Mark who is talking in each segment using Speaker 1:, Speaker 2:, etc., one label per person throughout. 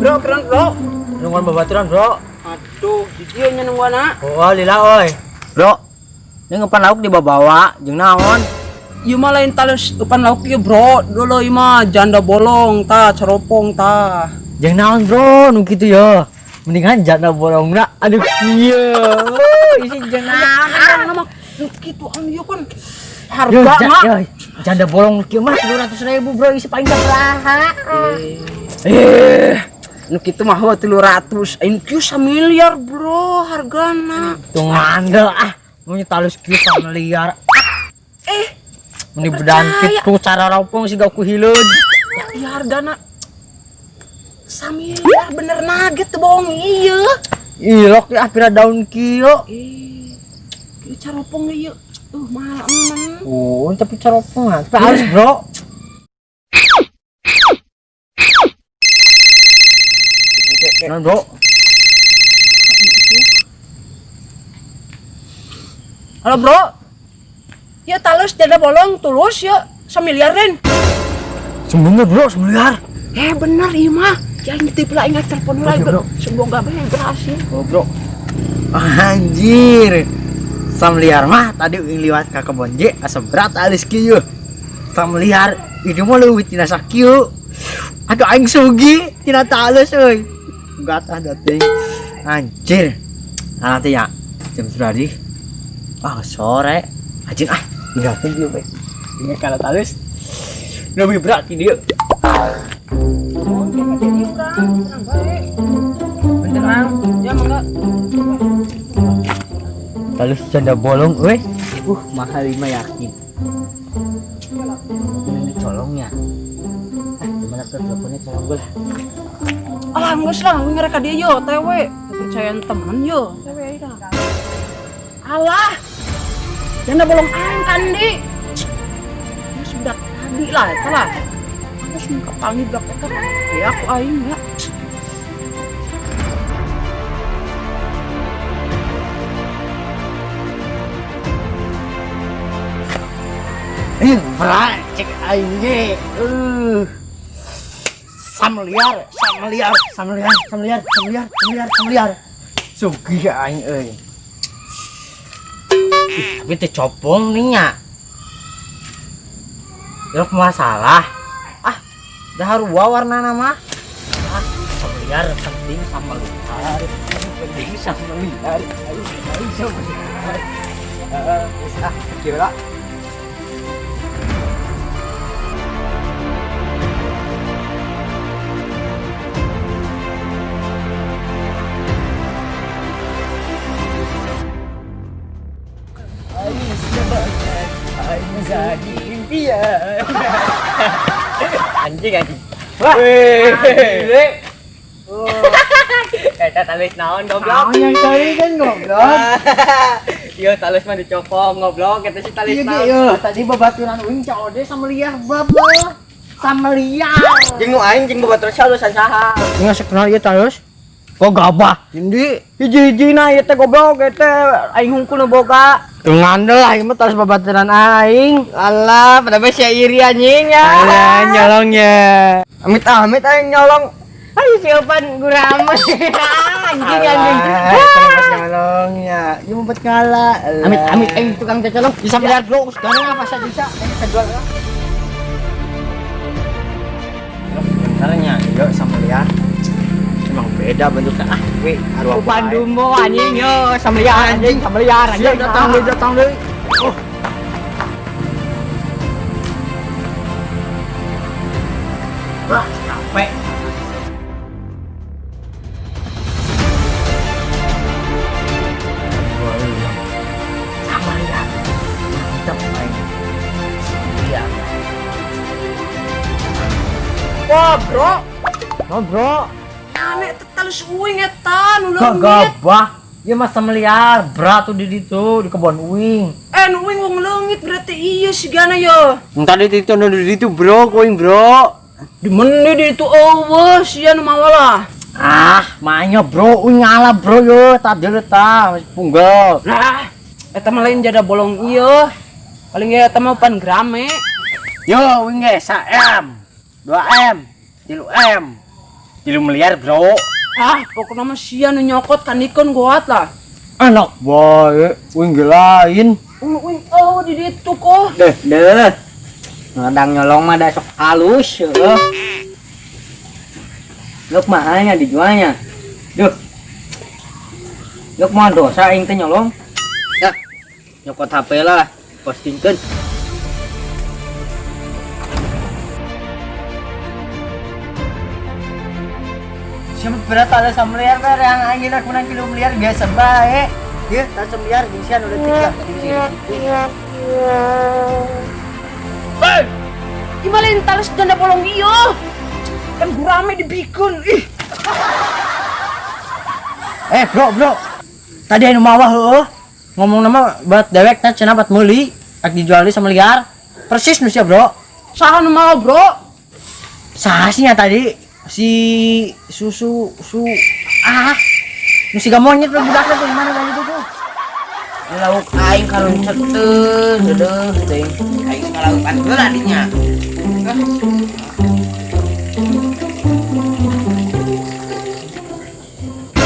Speaker 1: Bro, keren bro.
Speaker 2: Nungguan babaturan, bro.
Speaker 1: Aduh, di dieu nya nungguan.
Speaker 2: Oh, lila oi. Bro, ini ngepan lauk dibawa-bawa jeung naon?
Speaker 1: Ieu mah lain talus eupan lauk ieu, bro. Dulu ieu mah janda bolong tah, ceropong tah.
Speaker 2: Jeung naon, bro? Nu kitu ya. Mendingan janda bolongna aduh kieu. Isi jeung naon?
Speaker 1: Anu mah nu kitu anu ieu kan
Speaker 2: Yo,
Speaker 1: harga mah.
Speaker 2: yo, janda bolong kieu mah 200.000, bro, isi paling sabaraha.
Speaker 1: Eh, nu kitu mah heuh 300. Aing kieu samiliar, bro, hargana.
Speaker 2: Tuh ngandel ah, mun talus kieu samiliar.
Speaker 1: Eh,
Speaker 2: Meni bedan kitu cara ropong siga ku hileud.
Speaker 1: Ya, iya hargana samiliar bener nage teu bohong ieu.
Speaker 2: Ilok ya pira daun kieu.
Speaker 1: Eh, kieu caropong ieu. Mahal emen.
Speaker 2: Oh, tapi caropong tapi halus, bro. Nah, bro.
Speaker 1: Halo, bro. Ya talus janda bolong tulus ya samiliar den.
Speaker 2: Sebenernya, bro, semiliar.
Speaker 1: Eh, bener ieu mah. Ya ini tipe lah ingat telepon lagi,
Speaker 2: Oke,
Speaker 1: bro. Semoga bae berhasil.
Speaker 2: Oh, bro. Anjir. Samliar mah tadi uing liwat ka kebon J asa berat alis kieu. Samliar itu mah leuwih tina sakieu. Aduh aing sugi tina talus euy. Gatah dateng. Anjir. Nah, nanti ya jam berapa? Ah, sore. Anjir ah, tinggalkeun dieu we. Tinggal kana talus. Lebih berat di dieu.
Speaker 1: Tenang, ya mangga.
Speaker 2: Talus janda bolong euy. Mahal lima yakin. Ini colongnya. Ah, gimana ke teleponnya colong gue lah.
Speaker 1: Alah, geus lah, we ngereka dia yo, TW. Kepercayaan temen yo, TW dah. Alah. Janda bolong aing kan di. Ya sudah tadi lah eta lah. Aku semua kapangi blok eta. Ya aku aing ya.
Speaker 2: Ih, berat cek aing ge. Samliar, samliar, samliar, samliar, samliar, samliar, samliar. Sugih aing euy. Ih, tapi teh copong nih nya. Ya masalah. Ah, dah harua warnana mah. Ah, samliar penting sama liar. Penting sama liar. Aing aing sama liar. Geus ah, kieu lah. Anjing anjing. Wah. Wih. Eta talus naon goblok?
Speaker 3: Naon yang cari kan goblok.
Speaker 2: Iya talus mah dicopong goblok eta si talus
Speaker 3: Iya
Speaker 2: naon.
Speaker 3: iya, tadi babaturan uing Ca Ode sama liar babah. Sama liar.
Speaker 2: Jeung nu aing jeung babaturan saha saha. Nggak kenal ieu talus. Kok gabah?
Speaker 3: Indi
Speaker 2: Hiji-hijina ieu teh goblok ieu teh aing hungkul nu boga.
Speaker 3: Ngandel lah ieu mah talus babaturan aing.
Speaker 2: Alah, pada bae sia iri anjing ya.
Speaker 3: Alah nyolongnya.
Speaker 2: Amit-amit aing nyolong. Ayo siapa gurame. Anjing anjing.
Speaker 3: Terus nyolongnya. Ieu ngumpet ngala.
Speaker 2: Amit amit aing tukang colong.
Speaker 3: Bisa melihat bro, sekarang apa saja bisa. Aing kejual lah.
Speaker 2: Sebenarnya yo sama lihat. Emang beda bentuknya ah, we arwah
Speaker 3: Upan dumbo anjing yo, sama liar anjing, sama liar anjing.
Speaker 2: Datang deui, datang deui. Oh. Wah, capek. Sama lihat. Mantap aing. Iya.
Speaker 1: Wah, bro.
Speaker 2: Oh, bro.
Speaker 1: Aneh teh talus uing eta nu
Speaker 2: Kok
Speaker 1: leungit.
Speaker 2: gabah? Ya masa meliar, berat tuh di ditu di kebon uing.
Speaker 1: Eh, nu uing wong leungit berarti iya sigana yo.
Speaker 2: Yang tadi itu nu di ditu bro, kuing bro.
Speaker 1: Di mana di itu eueuh sia nu mawa lah.
Speaker 2: Ah, mainnya bro, uing ngalah bro yo, tadi ta masih punggel.
Speaker 1: Lah, eta mah lain jada bolong ieu. Paling ge eta mah pan grame.
Speaker 2: Yo, uing ge 1 M, 2 M, 3 M. 3 miliar, bro.
Speaker 1: Ah, pokoknya mah sia nu nyokot kandikeun goat lah.
Speaker 2: Anak bae, uing ge lain.
Speaker 1: Uing oh di ditu kok.
Speaker 3: Deh, deh. Ngadang nyolong mah da sok halus heuh. Luk mahalnya dijualnya. Duh. Luk mah dosa aing teh nyolong. Ya. Nyokot HP lah, postingkeun.
Speaker 2: Siapa berat ada samliar ber yang angin aku menang kilo miliar biasa baik. Ya, tak semliar gingsian udah tiga.
Speaker 1: Hei, gimana ini talis janda bolong iyo? Kan gurame dibikin, ih.
Speaker 2: Bro, bro. Tadi anu mawah heueuh. Ngomong nama buat dewek teh cenah buat meuli, ak dijual sama liar. Persis nu sia, bro.
Speaker 1: Saha nu mawa, bro?
Speaker 2: Saha sih nya tadi? Si susu su ah nu siga monyet lu budakna tuh gimana tadi tuh?
Speaker 4: Lauk aing kalunceteun deudeuh teuing. Aing ngalaukan heula dinya.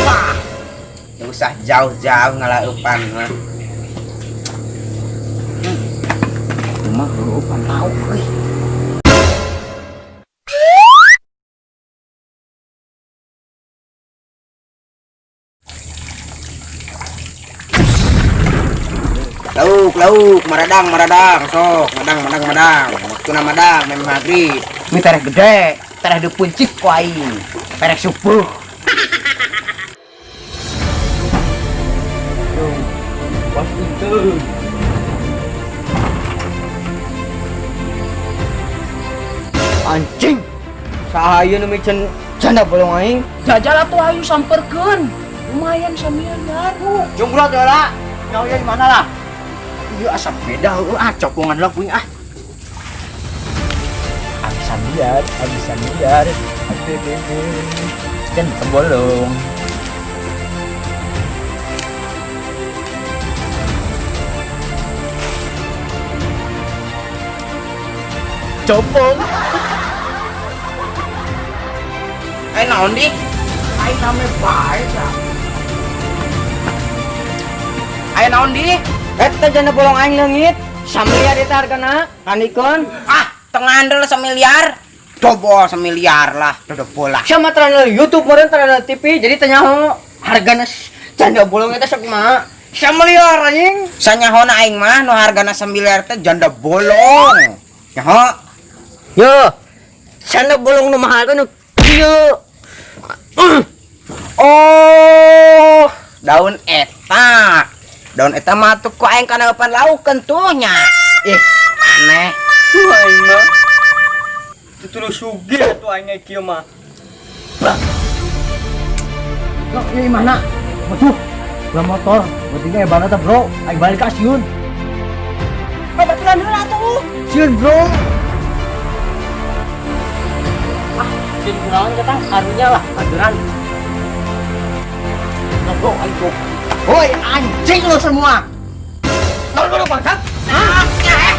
Speaker 4: Wah. Teu usah jauh-jauh ngalaupan mah. Mah leupan lauk euy. Lauk, lauk, maradang, maradang, sok, madang, madang, madang. Waktuna madang, mem maghrib. Mi tereh gede, tereh depuncik ku aing. Tereh subuh.
Speaker 3: Anjing. Saha ieu nu miceun janda bolong aing?
Speaker 1: Jajal atuh ayu samperkeun. Lumayan samiliar.
Speaker 2: Jumbrot heula. Nyawa di mana lah? Ieu asa beda heueuh ah cokongan lah kuing ah. Abisan liar, abisan liar. Dan tembolong. Copong.
Speaker 4: Aing naon di? Aing name bae sia. Aing naon di?
Speaker 3: Eta janda bolong aing leungit. Samiliar eta hargana. Kanikeun.
Speaker 4: Ah, tengah andel samiliar. Dobol samiliar lah, dodol bola.
Speaker 3: Sama terana YouTube meureun terana TV, jadi tanya ho hargana janda bolong eta sok kumaha? Samiliar anjing.
Speaker 4: Sanyahona aing mah nu hargana samiliar teh janda bolong. Nyaho.
Speaker 3: Yo. Janda bolong nu mahal teh nu kieu.
Speaker 4: Oh, daun eta. Daun eta mah tuh ku aing kana eupan lauk tuh nya. Ih, aneh.
Speaker 3: Tuh aing mah. Tuh sugih atuh aing kieu mah.
Speaker 2: Loh, ieu mana? Waduh, gua motor, pentingnya ya banget bro. Aing balik ka sieun.
Speaker 1: Babaturan heula atuh.
Speaker 2: Sieun, bro.
Speaker 3: Ah, sieun kunaon katang karunya lah, baturan.
Speaker 2: Loh, bro, aing bro. Woi, anjing lo semua. Tolong dulu bangsat.
Speaker 4: Ah, sia.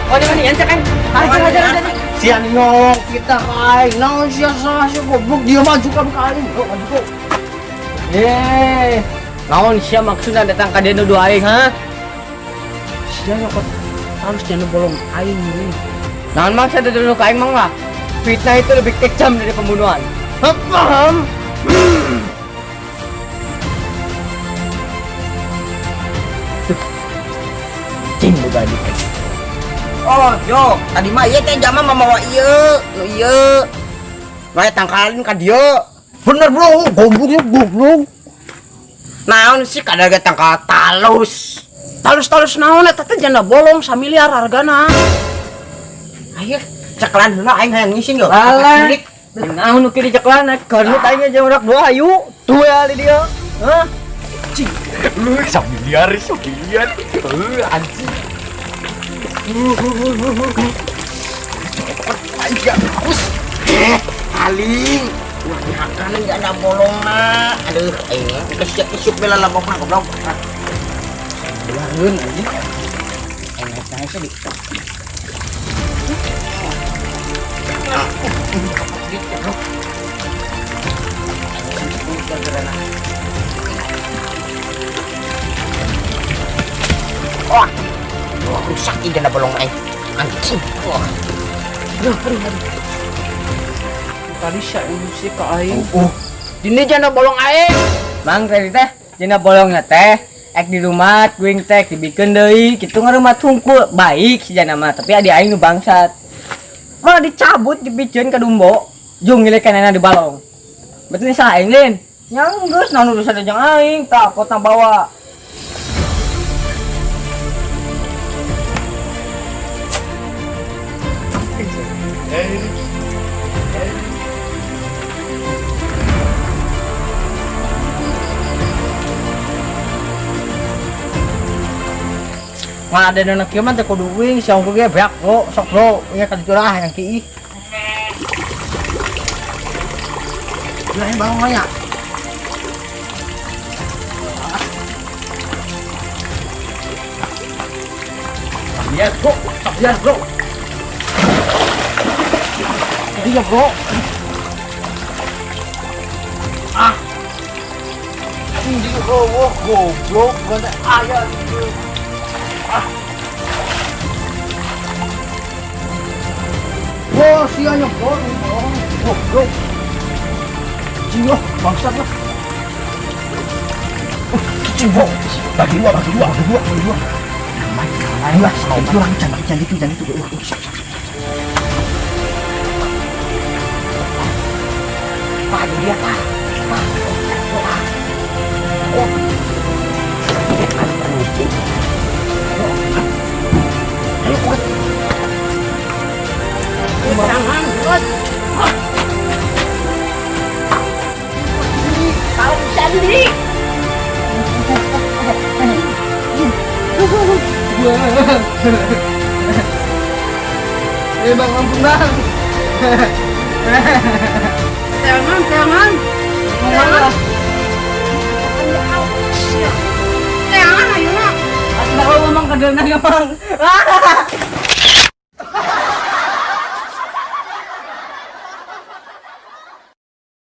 Speaker 3: Oh, di mana kan?
Speaker 2: Ajar, ajar, ajar. Sia nyolong kita aing. Naon sia salah sia goblok dia maju ka aing. Bro, maju kok.
Speaker 3: Eh, naon sia maksudna datang ka dieu nuduh aing, ha?
Speaker 1: Sia nyokot harus jangan bolong aing ini.
Speaker 3: Naon maksud nuduh ka aing mah lah? Fitnah itu lebih kejam dari pembunuhan. Hah, paham?
Speaker 2: Cing boga dikit.
Speaker 4: Oh, yo, tadi mah ieu teh jama mamawa ieu, nu ieu. Bae tangkalin ka dieu.
Speaker 2: Bener, bro, goblok goblok.
Speaker 4: Naon sih kadar ge tangkal talus.
Speaker 1: Talus-talus naon eta teh janda bolong samiliar hargana.
Speaker 4: Ayo, ceklan heula aing hayang ngising yo.
Speaker 3: Alah. Naon nu kieu diceklan karena aing jeung urak dua ayu. Tuh ya di dieu. Hah?
Speaker 2: Cing. Samiliar, samiliar. Anjing.
Speaker 4: Aing gak haus. Paling. Wah, dihakanan gak ada bolong mah. Aduh, aing geus isuk bela labokna goblok. Belangeun anjing. Aing naik di. Gara-gara. Wah. Wah, rusak ini janda bolong aing. Anjing. Wah.
Speaker 1: Aduh, aduh, aduh. Tadi sia emosi ka aing. Dini janda bolong aing.
Speaker 3: Mang tadi teh janda bolongna teh ek di rumah kuing teh dibikeun deui kitu ngarumat hungkul baik si janda mah tapi adi aing nu bangsat. Malah dicabut dibiceun ka Dumbo. Jung ngilekanana di balong. Betul nih salah aing lin. Nya geus naon urusan jeung aing takut na bawa.
Speaker 2: Mah ada dana kieu mah teh kudu uing siang ge beak bro, sok bro, ieu ka ditu lah yang kiih. Lah bang mah ya. Biar bro, sok biar bro. Iya bro. Ah. Ini bro, goblok, gua teh aya gitu. Ah. Wah, sianya bro, goblok. Cing bangsat lah.
Speaker 4: Cing bro, bagi dua, bagi dua, bagi dua, bagi dua. Ayo lah, jangan, jangan itu, jangan itu. Pak, dia pak, pak, pak. Oh, ayo kuat.
Speaker 1: Jangan, kuat. Tahu sendiri.
Speaker 3: Eh bang, ampun bang.
Speaker 1: Jangan, jangan. Jangan. Jangan, ayo nak.
Speaker 3: Aku ngomong ke dalam, bang.